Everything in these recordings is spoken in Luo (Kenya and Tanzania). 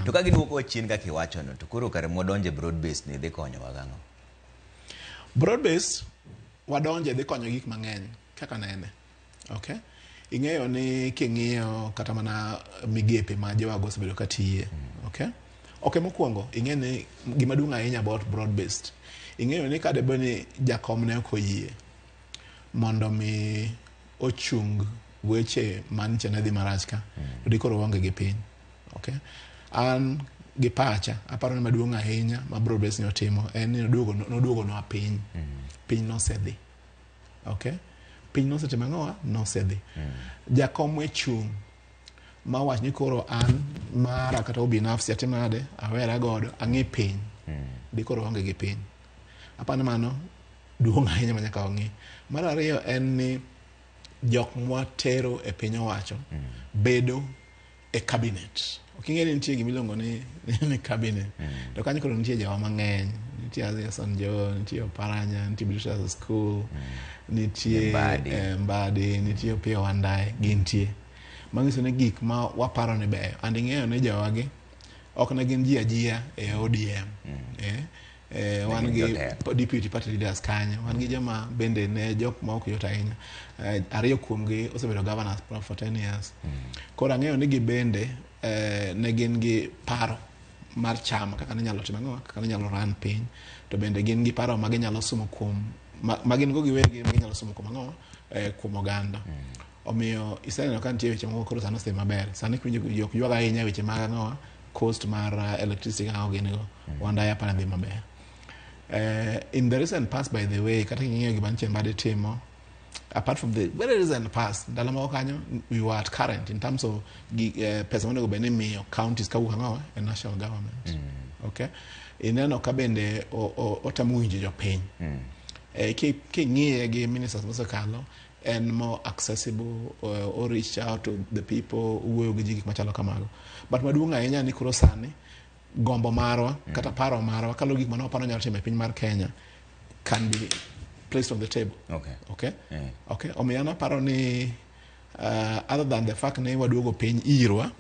To ka giduokowa chien kaka iwachono, to koro kare mwadonje broad base ni dhi konyowa gang'o? Broad base wadonje dhi konyo gik mang'eny kaka nene. Okay? Ing'eyo ni king'iyo kata mana migepe ma jowago osebedo ka tiye. Okay? Okay, mokwongo ing'e ni gima duong' ahinya about broad based. Ing'eyo ni kadebe ni jakom ne ok oyie mondo mi ochung weche manche ne dhi marach ka to dikoro waonge gi piny. Okay? An gi pacha aparo ni maduong' ahinya ma broad based ni otimo en ni noduogo nwa piny. Piny nosedhi. Okay? Piny nosetimo ang'owa? Nosedhi. Jakom we chung' ma wach ni koro an mara kata ubinafsi atim nade awera godo ang'i piny. Dikoro waonge gi piny. Aparo ni mano duong' ahinya ma nyaka wang'i. Mar ariyo en ni jok mwatero e piny owacho bedo e cabinet. Ok ing'e ni nitie gima iluongo ni cabinet. To kanyo koro nitie jowa mang'eny. Nitie Hassan Joho, nitie Oparanya, nitie British School, nitie Mbadi. Mbadi, nitie Opiyo Wandayi, gintie. Manyiso ni gik ma waparo ni beyo. And ing'eyo ni jowagi ok ne gin ji ajia e ODM. Wan gin gi jotelo. Deputy party leaders kanyo, wan gi joma bende ne jok ma ok yot ahinya. Ariyo kuomgi osebedo governors for 10 years. Koro ang'eyo ni gibende ne gin gi paro mar chama kaka ne nyalo timo ang'o, kaka ne nyalo run piny, to bende gin gi paro ma ginyalo sumo kuom ma gin go giwegi ma ginyalo sumo kuom ang'o, kuom oganda. Omiyo iseneno ka nitie weche moko koro sani osedhi maber. Sani kiwinjo ji ok ywag ahinya weche mag ang'o, cost mar electricity kaka gin go. Wandaya aparo ni dhi maber. In the recent past, by the way, kata king'iyo gima nyiche Mbadi timo, apart from the very recent past, ndalo moko kanyo we were at current in terms of gi, pesa monego bed ni imiyo counties kawuok ang'o e national government. Okay? Ineno ka bende otemo winjo jopiny. King'iye gi ministers mosekalo, en more accessible, o reach out to the people, wuoyo gi ji, gik machalo kamago. But maduong' ahinya ni koro sani gombo marwa kata paro marwa kaluwore gi gik mane waparo nyalo timo e piny mar Kenya can be placed on the table. Okay? Okay. Omiyo an aparo ni other than the fact ni waduogo piny irwa,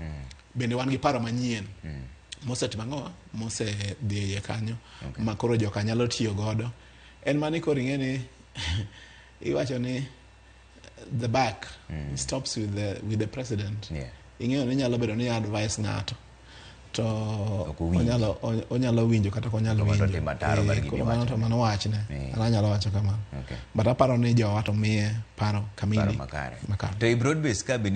bende wan gi paro manyien mosetimo ang'o, mosedhi e iye kanyo ma koro joka nyalo tiyo godo. En mani koro ing'e ni iwacho ni the buck stops with the president. Ing'eyo ni nyalo bedo ni advice ng'ato to Ok owinj. onyalo winjo kata ok onyal To mano winjo. timo ataro mar gima Koro mano iwacho. to mano wachne. An anyalo wacho kamano. But aparo ni jowa to miye paro kamili. Paro makare. Makare. To i broad base ka be